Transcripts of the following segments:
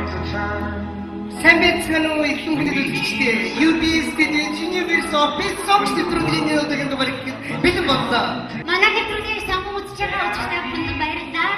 Сайн байцгаана уу эрхэм хүндэт үзэгчдээ. UBS TV Universe of Best Songs нэвтрүүлгийн удаагийн дугаар ихэд бэлэн боллоо. Манай нэвтрүүлгийг сонгон үзэж байгаа үзэгч та бүхэнд баярлалаа.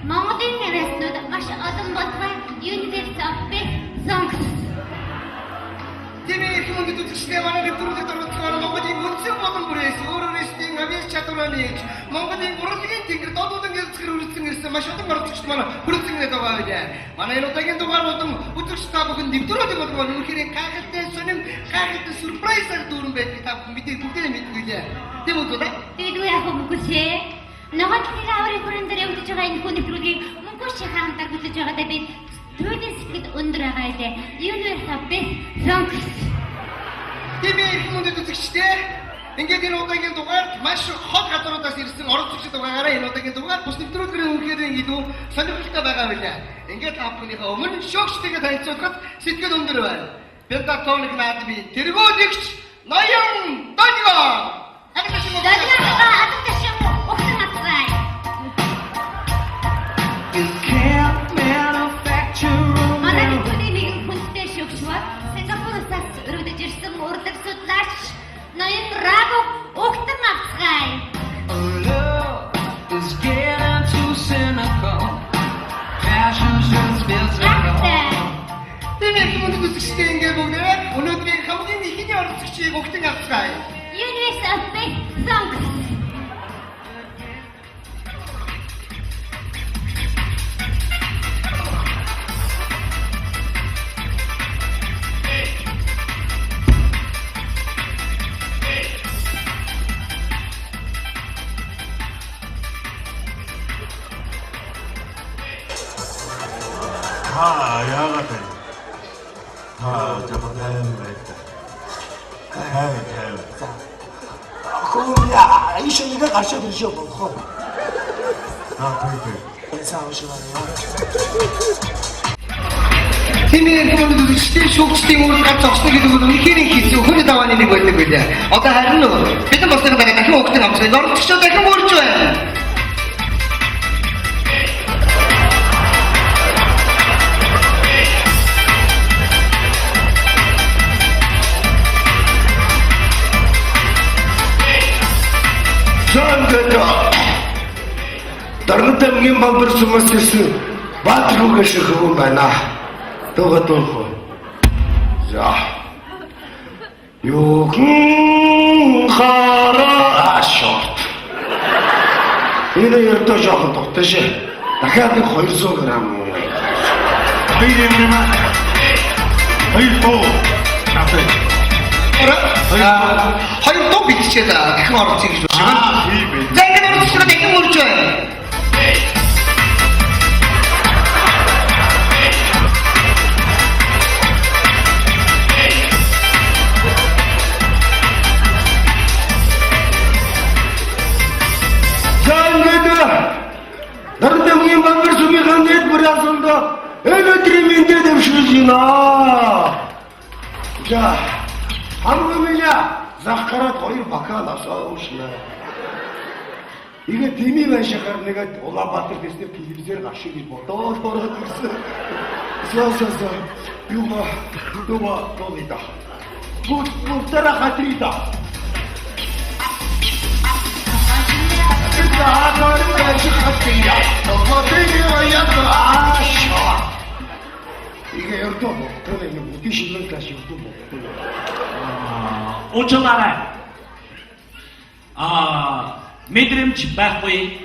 Монголын авиаснууд маш олон болтугай Universe of Best Songs. Тийм ээ, эрхэм хүндэт үзэгчдээ, манай нэвтрүүлэгт оролцсон Монголын үндсэн болон бүрээс өөр өөрсдийн авиас чадвараа нээж Монголын урлагийн тэнгэр додуулан гэлцгэр үргэлжлэн ирсэн маш олон оролцогчд манай хүрэлцэн ирээд байгаа билээ. Манай энэ удаагийн дугаар болон үзэгч та бүхэн нэвтрүүлэг болгон үнэхээр гайхалтай сонин, гайхалтай сюрпрайзаар дүүрэн байдгийг та бүхэн мэдээ бүгдээ мэдгүй лээ. Тийм үү даа? Тэгээд яах вэ, мөнгөшээ? Ногоон дэлхийн аврын хүрэн дээр явагдаж байгаа энэ хүн нэвтрүүлгийг мөнгөшийн хамтаар хүлээж байгаадаа би туйлын сэтгэл өндөр байгаа илээ. Universe of Best Songs. Тийм ээ, эрхэм хүндэт үзэгчдээ. Ингээд энэ удаагийн дугаард маш хол газруудаас ирсэн оролцогчид байгаагаараа энэ удаагийн дугаар бус нэвтрүүлгийн үнэхээр илүү сонирхолтой байгаа билээ. Ингээд та бүхнийхээ өмнө шүүгчтэйгээ танилцуулахад сэтгэл өндөр байна. Пентатоник наадмын тэргүүлэгч Ноён Донго. Донго алан ташин угтан авцгаая. You can't manufacture Манай a нэвтрүүлгийн нэгэн хүндтэй шүүгч бол Сингапур улсаас өргөдөж ирсэн урлаг судлаач Ноён Рагу угтан авцгаая. Love is getting too cynical. Passion's just physical. Гайхалтай. Тийм ээ, эрхэм хүндэт үзэгчдээ, ингээд бүгдээ өнөөдрийн хамгийн ихний оролцогчийг угтан авцгаая. Universe of Best Songs. Та яагаад вэ? Та жоохон тайван байдаг. Тайван, тайван. Хөөе, ийш нэг гарчаад иршээ болохоо. За, тэг тэг. Сайн уушгаа. Тийм ээ, эрхэм хүндэт үзэгчдээ, шүүгчдийн үр гац зогсно гэдэг нь үнэхээр хэцүү хүн давааны нэг байдаг билээ. Одоо харин бидэн болсны дараа дахин угтан авцгаая. Оролцогчдоо дахин үрж байна. За, ингээд Дарган аймгийн Бамбар сумаас ирсэн Баатар хүүгээ шиг хөвөн байна. Дууга дуух. За. Юхэн хара ашорт. Энэ ердөө жоохон дутаж. Дахиад нэг 200 грамм. Хоёр юм юм аа. Хоёр дуу. Чатай. Хоёр дуу бэлтжээ дахин оролцъё гэж бодож байна. Аа, тийм ээ. За, ингээд оролцогчдоо дахин үрж байна. За, ингээд Дарган аймгийн Бамбар сумын нийт бүр асуунд энэ өдрийн мэндээ дэвшүүлж байна. За, хамгийн минь зах гараад хоёр бокал асаа уушна. Игээ тими байшахаар нэгэд Улаанбаатар дэснэ телевизээр гаршиг гэж бодоод ороод ирсэн. За, за, за. Юма дума толида. Бүгд бүгдээрээ хатрида. Игээ ердөө бодтоо нэг бүдий шилэн каш ердөө бодтоо. Уучлаарай. Аа, мэдрэмж байхгүй.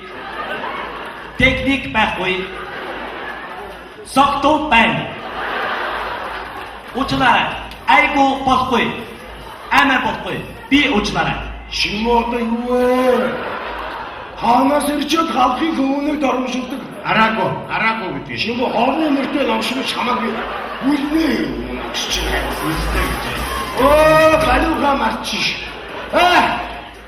Техник байхгүй. Согтуу байна. Уучлаарай. Айгу болохгүй. Амар болохгүй. Би уучлаарай. Шим одоо юу вэ? Хаанаас ирчээд халахын хүмүүнийг дормжуулдаг. Араагүй, араагүй гэдэг. Шим хоорны нэртэй номшиг чамаг үлнэ номшиж байна. Үлдээ гэж. Оо, балиуха марчиш. Аа,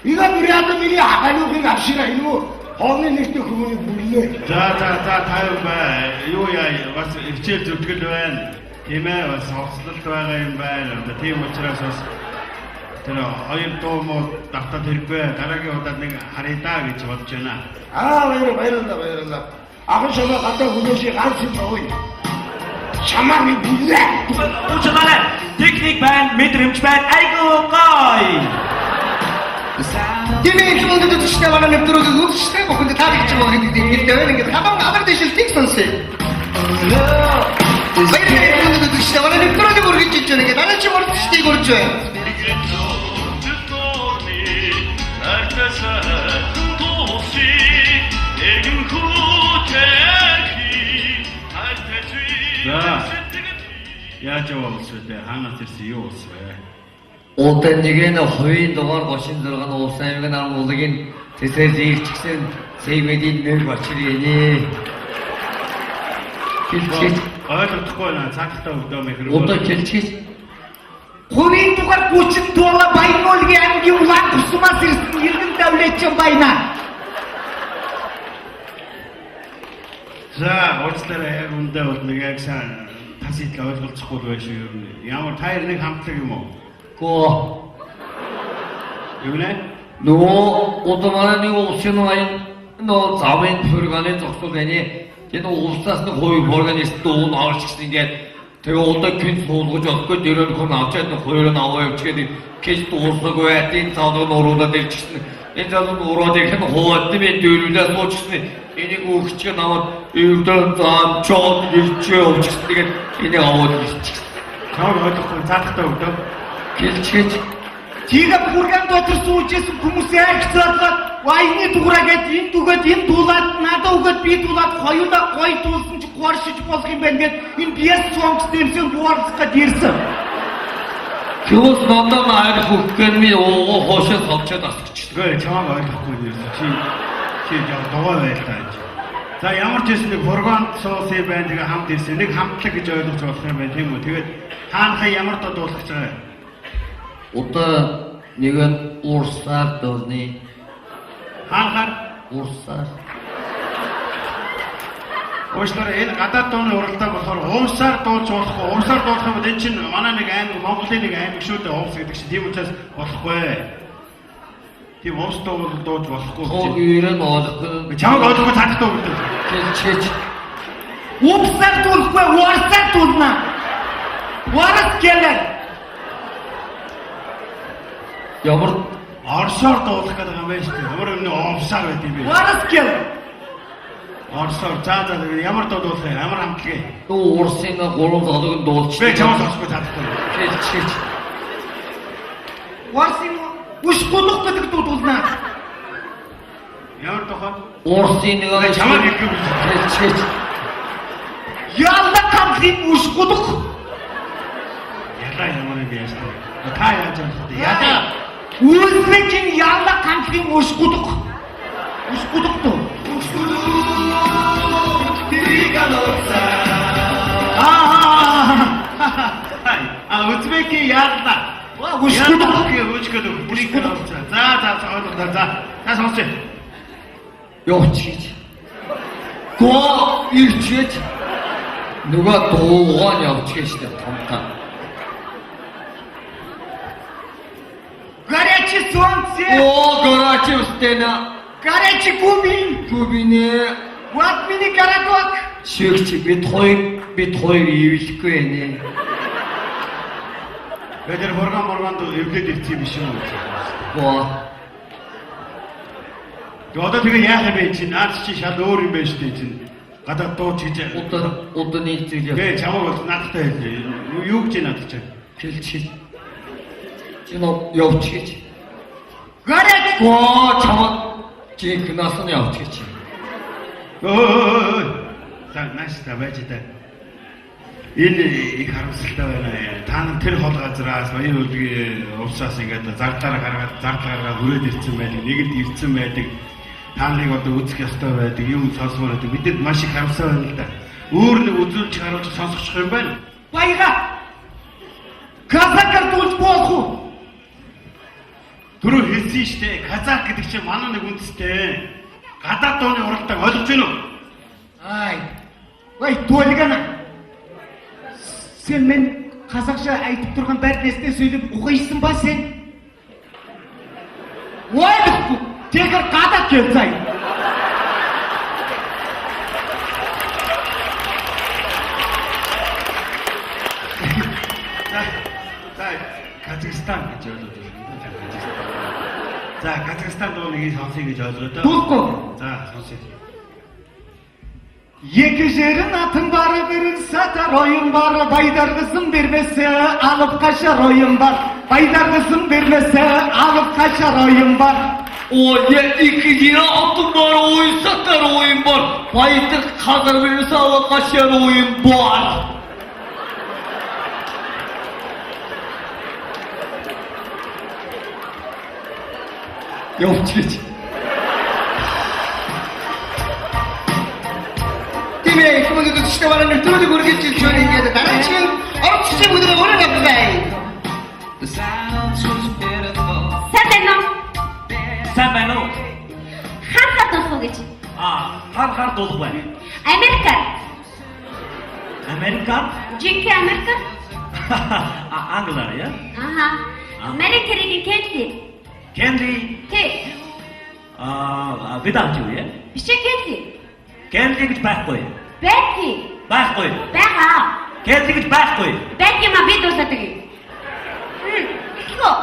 ига мөрөөд миний балиухыг авшира энэ үү? Хоорны нэртэй хүмүүнийг бүлнэ. За, за, за, тайван бай. Юу яа, бас хичээл зүтгэл байна. Тийм ээ, бас хоцлолт байгаа юм байна. Одоо тийм учраас бас тэр хоёр дуу муу давтаад хэрэггүй. Дараагийн удаад нэг харъя даа гэж бодож байна. Аа, баяр баярлалаа, баярлалаа. Ахын шамаа гадаа хүлээши ганц юм боо. Чамаа би бүлээ. Уучлаарай. Техник байна, мэдрэмж байна. Айгуу гоё. Тэмээ их мөндөд үзэгчтэй манай нэвтрүүлэг үзэгчтэй бүхэнд таалагдж байгаа гэдэг итгэлтэй байна. Ингээд хаван авар дэшилтийг сонсъё. Баярлалаа их мөндөд үзэгчтэй манай нэвтрүүлэг үргэлж хийж байна. Ингээд манай чи мөрдөжтийг урьж байна. За. Яаж яваа улс вэ? Хаанаас ирсэн юу улс вэ? Одоо нэг нь хувийн дугаар 36 нь Улс аймгийн Наран уулын тэсээр зээлчгсэн цэвэдийн нэг бачирээ. Хэлчихэж Ойлгохгүй байна. Цаатахтай өгдөө микрофон. одоо хэлчихэж Хувийн дугаар 30 дугаар Баянуулгийн аймгийн Улаан Кусумаас ирсэн иргэн давлээчин байна. За, уучлаарай яг үндэ бол нэг яг сайн тас идэл ойлголцохгүй л байх шүү ер нь. Ямар та хоёр нэг хамтлаг юм уу? гоо Юу нэ? нөгөө одоо манай нэг улсын аян нөгөө замын фурганы зогсоол байна. Энэ улсаас нэг хувийн фурганы дуу орж гисэн ингээд тэгээ одоо күн суулгаж болохгүй дөрөв хүн авчаад нэг хоёр нь аваа явчихад кэж дуусаагүй байт. Энэ залуу нуруудаад ирчихсэн. Энэ залуу нурууд ирэх нь хуваад би дөрвөлээ суучсан. Энийг өгчгээ намайг өвдөн зам чод ирчээ явчихсан. Тэгээд энийг аваад ирчихсэн. Чамайг ойлгохгүй цаатахтай өгдөө. Хэлчихэж Тэгээ фурган дотор сууж исэн хүмүүс яг зодлоод вайны дугаараа гээд энэ дүгээд энэ дуулаад надад өгөөд би дуулаад хоёулаа гой дуулсан чи горшиж болох юм байна гэд энэ биес сонгс дэмсэн буурах гээд ирсэн. Тэгвэл надад айр хөхгэн ми ууго хоошоо совчоод асгчих. Үгүй чамайг ойлгохгүй юм ерөөсөө. Чи чи яг дугуй байл та гэж. За ямар ч байсан нэг фургон суусан юм байна. Тэгээ хамт ирсэн. Нэг хамтлаг гэж ойлгож болох юм байна тийм үү? Тэгээд таанахаа ямар дуу дуулах гэж байгаа юм? Одоо нэг нь урсаар дуулны Хаанахаар урсаар Уучлаарай энэ гадаад дууны уралдаан болохоор уусаар дуулж болохгүй. Уусаар дуулах юм бол энэ чинь манай нэг аймаг Монголын нэг аймаг шүү дээ уус гэдэг чинь. Тийм учраас болохгүй. Тийм уус дуу бол дууж болохгүй. тоо ер нь ойлгохгүй Чамайг ойлгохгүй цаадахтай өгдөг. хэлчихэж Упсаар дуулахгүй уарсаар дуулна. Уарс гэлэр. ямар Орсоор дуулах гэдэг юм байна шүү дээ. Ямар юм нэг уусаар байт юм бэ? Уарс гэл. Орсоор за за ямар дуу дуулах юм? Ямар хамтлаг юм? нөгөө урсын гурван залууг нь дуулчих. Би чамайг сонсохгүй цаадахтай. Хэлчихэж Уарсын үш гулах гэдэг дуу дуулна. Ямар дуу хаа? урсын нэг Чамайг хэлэх юм. хэлчихэж Ялла хамтлын үш гулах. Ялаа ямар юм яаж та? Та яаж юм бэ? Ялаа. Өзбекийн ялла хамтлын үш гулах. Үш гулах дуу. А Узбекийн яалаа. Үш гулах. Үш гулах. За за за ойлголоо. За. Та сонсъё. явчихэж гоо ирчээж нөгөө дуугаа нь явчихэж дээ томтаа. Горячий солнце. Оо горачи устена Горячий гумин. гүбинэ Вот мини городок. шигч бид хоёр ивлэхгүй нэ. Тэгээд тэр фурган мурганд эвлээд ирсэн юм биш үү? Гоо Тэгээ одоо тэгээ яах юм бэ чи? Наад чи шал өөр юм байна шүү дээ чинь. Гадаад дууч гэж. одоо одоо нэг зүйл Гэ чамайг бол наадтай хэлээ. Юу гэж наадах чи? хэлчихэж чи нөө явчихэж Горячий. гоо чамд жинхнээс нь явчихэж Өө. За нааш та байж та. Энэ их харамсалтай байна. Та нар тэр хол газраас баян үлгийн увсаас ингээд зарлаараа гаргаад зардал гаргаад хүрээд ирсэн байдаг. Нэгэнт ирсэн байдаг. Та нарыг одоо үзэх ёстой байдаг. Юм сонсомоор байдаг. Бидэнд маш их харамсаа байна л да. Өөр нэг үзүүлж харуулж сонсгочих юм байна. Баяга. Казакар дуулж болох уу? Түрүү хэлсэн шүү дээ. Казак гэдэг чинь манай нэг үндэстэй. Гадаад дууны уралдааг ойлгож байна уу? Ай. Вай толгана. Сен мен қазақша айтып тұрған бәр нәрсені сөйлеп оқисың ба сен? Ойлохгүй. Тэгэхээр гадаад келсай. Казахстан гэж ойлгож байна. Казахстан. За, Казахстан дууныг сонсъё гэж ойлгоо доо. Дуулахгүй. За, сонсъё. Екі жерін atın var, birin satar oyun var. Baydar kızım vermese alıp kaçar oyun var. Baydar kızım vermese alıp kaçar oyun var. Оо iki жирэ атан бар, ойын сатар ойын бар. Баятар қазір бермесе ала қашар ойын бар. Явчих. Тийм ээ, их мөнгө үзэгчтэй манай нэвтрүүлэг үргэлжилж байна ингээд дараагийн оролцогчдын бүгдээ өрөө авлаа. The silence was pitiful. Сайн байна уу? Сайн байна уу? Хар хар дуулах уу гэж. Аа, хар хар дуулах байна. Америка. Америка? Жинхэнэ Америка. Англиар яа? Аха. Америкийн Кенли. Кенли Тэ. аа without you яа? Биш ээ Кенли. Кенли гэж байхгүй. Бэки. Байхгүй. Бага. Кенли гэж байхгүй. Бэки ма би дуулаад өгье. Эхлэв.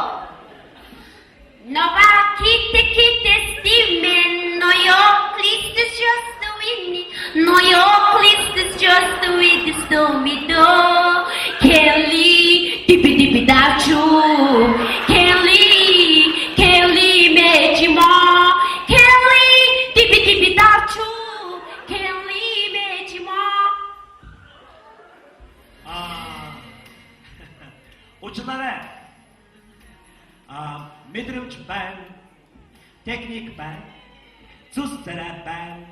Нова ките ките стимен, но yo Christus just with me, но yo Christus just with the stormy door. Kelly, tipi tipi давчу, Kelly, Kelly мечимо, Kelly, tipi tipi давчу, Kelly мечимо. Аа. Уучлаарай. Аа, мэдрэмж байна. Техник байна. Зүс царай байна.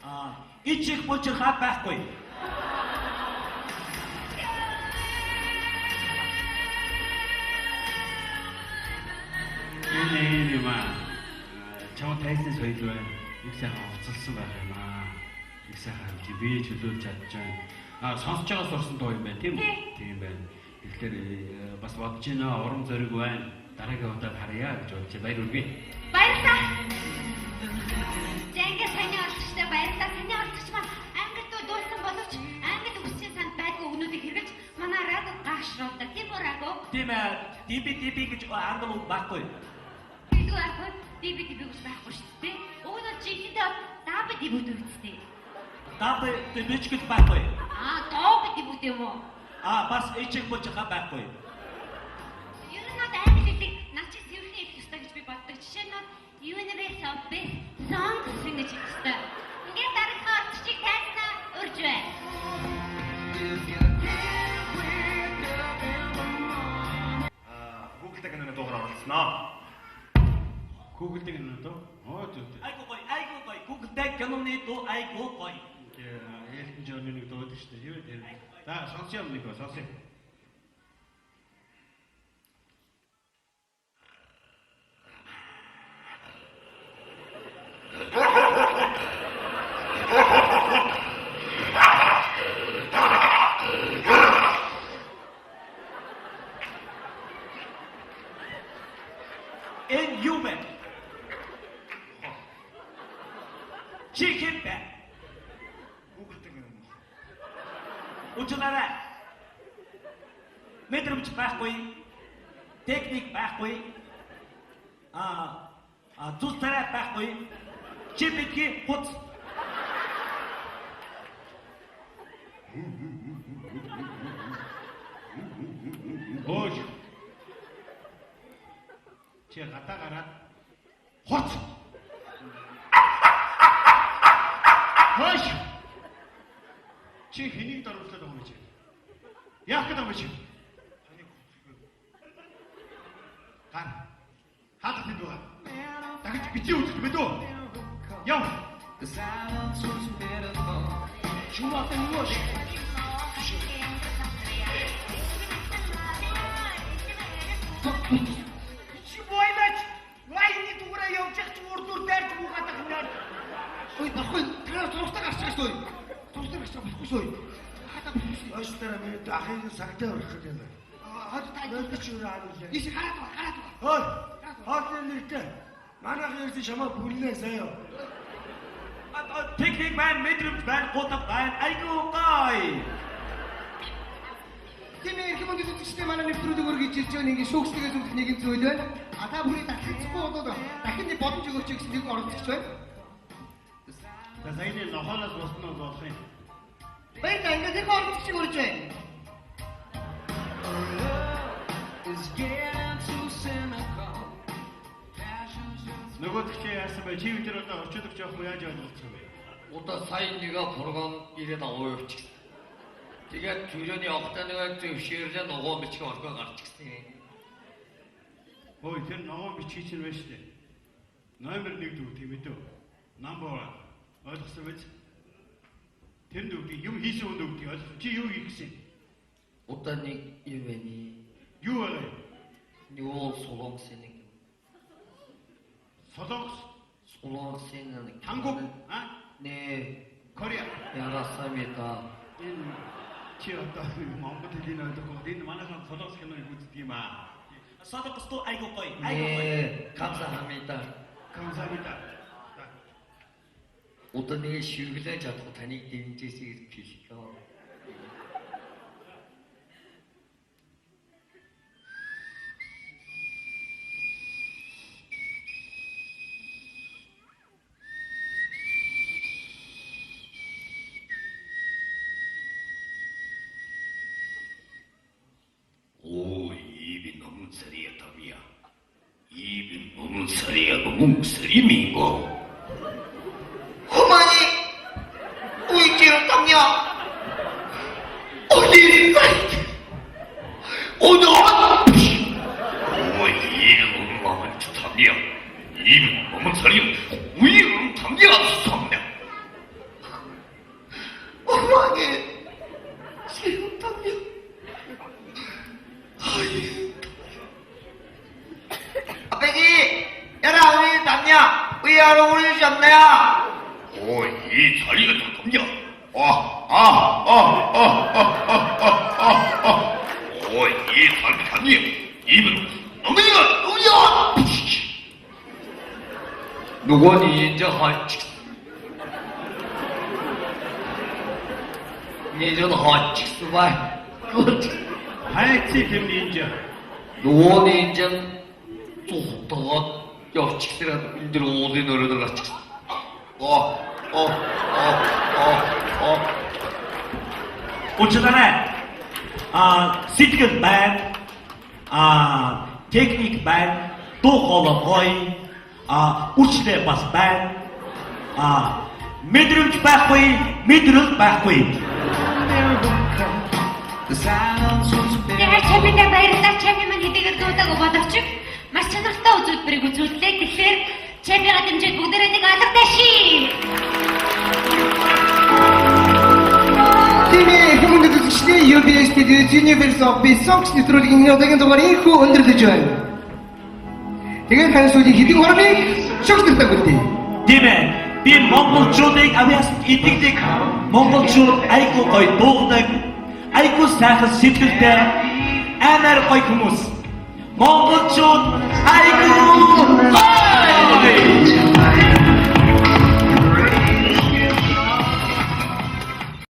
Аа, ичих булчирхай байхгүй. Энэ юм аа. Чам тайзны соёл байна. Их сайхан хувцалсан байх юм аа. Их сайхан чи би чөлөөлж чадж байна. Аа, сонсож байгаа сурсан дуу юм байна, тийм үү? Тийм байна. Тэгэхээр бас бодож байна, урам зориг байна. Дараагийн удаад харъя гэж бодож баяр хүргэе. Баярлалаа. За ингээд саяны оролцогчтой баярлалаа. Саяны оролцогч маань англи дуу дуулсан боловч англи үгсийн санд байдгүй үгнүүдийг хэрэглэж манай Рагу гашруулдаг. Тийм үү Рагу? Тийм ээ, диби диби гэж англи үг байхгүй. Тэгвэл яг хөө диби диби гэж байхгүй шүү дээ. Уг нь бол жинхэнэ даби дибүүд үсттэй. Даби дибич гэж байхгүй. Аа, дооби дибүүд юм уу? Аа, бас ичих булчирхай байхгүй. Ер нь бол англи хэлийг над чи цэвэрхэн хэлэх ёстой гэж би боддог. Жишээ нь бол Universal Best Songs гэж хэлэх ёстой. Ингээд дараагийнхаа оролцогчийг тайзнаа урьж байна. Google-тэй киноны дуугаар оролцсноо. Google-тэй киноны дуу. Оо зөв. Айгуу гоё, айгуу гоё. Google-тэй киноны дуу айгуу гоё. Элтон Джонны нэг дуу байдаг шүү дээ. Юу вэ тэр? За, сонсъё юм нэг сонсъё. Энэ юу вэ? Чи хэн бэ? Google-тэй кино. Уучлаарай. Мэдрэмж байхгүй. Техник байхгүй. Аа, зүс царай байхгүй. Чи битгий хуц. Хөөш. Чи гадаа гараад хуц. Хөөш. Чи хэнийг дөрвөлтөд байгаа юм чи? Яах гэдэг юм чи? Гар. Хаалга тэнд байгаа. Дахиж бичээ үзэх мэдүү. Яв. The silence was pitiful. Чумаатай юу вэ? Чи бойлаач. Вайны дугаараа явж явах чи урд ур дайрч буугаад ах юм. Ой, баггүй. Тэр зурагтай гарч байгаа шүү. Зурагтай гарч байгаа болохгүй шүү. Хатаа болохгүй шүү. Оошлаараа миний ахыг сагтаа өрөх гэдэг юм. Хад та Нөлөч юу аалаа. Ийш хараад байгаа, хараад байгаа. Хой. Хоолны нэртэй. Манайх ерсэн шамаа бүлнэ сая. Техник байна, мэдрэмж байна, гутаг байна. Айгуу гоё. Тийм ээ, эрхэм хүндэт үзэгчдээ манай нэвтрүүлэг өргөж ирж байгаа нэг шүүгчтэйгээ зүгдэх нэгэн зүйл байна. А та бүхний таталцахгүй болоод дахин нэг боломж өгөөч гэсэн нэгэн оролцогч байна. За саяны нохоноос босноо болох юм. Баярлалаа. Ингээд их оролцогчийг урьж байна. Is getting too cynical. Passion's just Нөгөөх чи яасан бэ? Чи өдөр одоо орчуулагч явах уу яаж ойлголцох юм бэ? Одоо сая нэг програм ирээд аваа явчихсан. Тэгээд төрөний явахдаа нэг зөвшөөрлөө ногоон бичиг орхио гарчихсан юм. Ой, тэр ногоон бичгийг чинь байна шүү дээ. Номер 1 дүү тийм ээ дөө. Number 1. Ойлгосон биз? Тэр нүгдийг юм хийсэн хүн нүгдийг ойлгосон. Чи юу хийх гэсэн? Одоо нэг юм байна. Юу байгаа юм? Нөгөө солонгосын нэг Солонгос, солонгосын нэг Хангук, а? 네, Корея. 알았습니다. Энэ чи одоо Монгол хэлийг ойлгохгүй. Энэ манайхан солонгос киног үздэг юм аа. Солонгос дуу айгуу гоё. Айгуу гоё. 네, 감사합니다. 감사합니다. За. Одоо нэг шүглэж чадах таныг дэмжээсэй гэж хэллээ. Ой, ийм номон сария тамия. Ийм номон сария номон сари минго. Хумани уйчир тамья. 어디 오늘 오, 이 마음을 참이야. 이 몸은 서리, 우리 참이야, 참냐. 어머니 지금 tamья. 아빠기 야라 우리 tamья. 우리 하러 우리 잡나야. 오, 이 자리가 좀 참냐. 아, 아, 아, 아, 아, 아, 아, 아, 아. 오, 이 자리 참냐. 입은 어머니가 어머니야. нөгөө нинжа хаач. Нинжа хаачихсан бай. Хайци тэр нинжа. Нөгөө нинжа зүхтаад явчихсан энэ дэр уулын өрөөнөр гарчихсан. О, о, о, о, о. Уучлаарай. А сэтгэл байна. А техник байна. Дуу хоолой гоё. А үрчлээ бас байна. А мэдрэмж байхгүй, мэдрэл байхгүй. The silence was Тэгэхээр чаминдаа баярлалаа. Чами маань хэдийгээр дуудаг боловч маш чанартай үзүүлбэрийг үзүүллээ. Тэгэхээр чамигаа дэмжиж бүгдээрээ нэг алга таши. Тийм ээ, эрхэм хүндэт үзэгчдээ UBS TV Universe of Best Songs нэвтрүүлгийн энэ удаагийн дугаар ийхүү өндөрлөж байна. Тэгээд харин сүүлийн хэдэн хормыг шогс нэртэй үлдээе. Тийм ээ. Би монголчуудыг авьяас итгэдэг. Монголчууд айгуу гоё дуугадаг, айгуу сайхан сэтгэлтэй, амар гоё хүмүүс. Монголчууд айгуу гоё.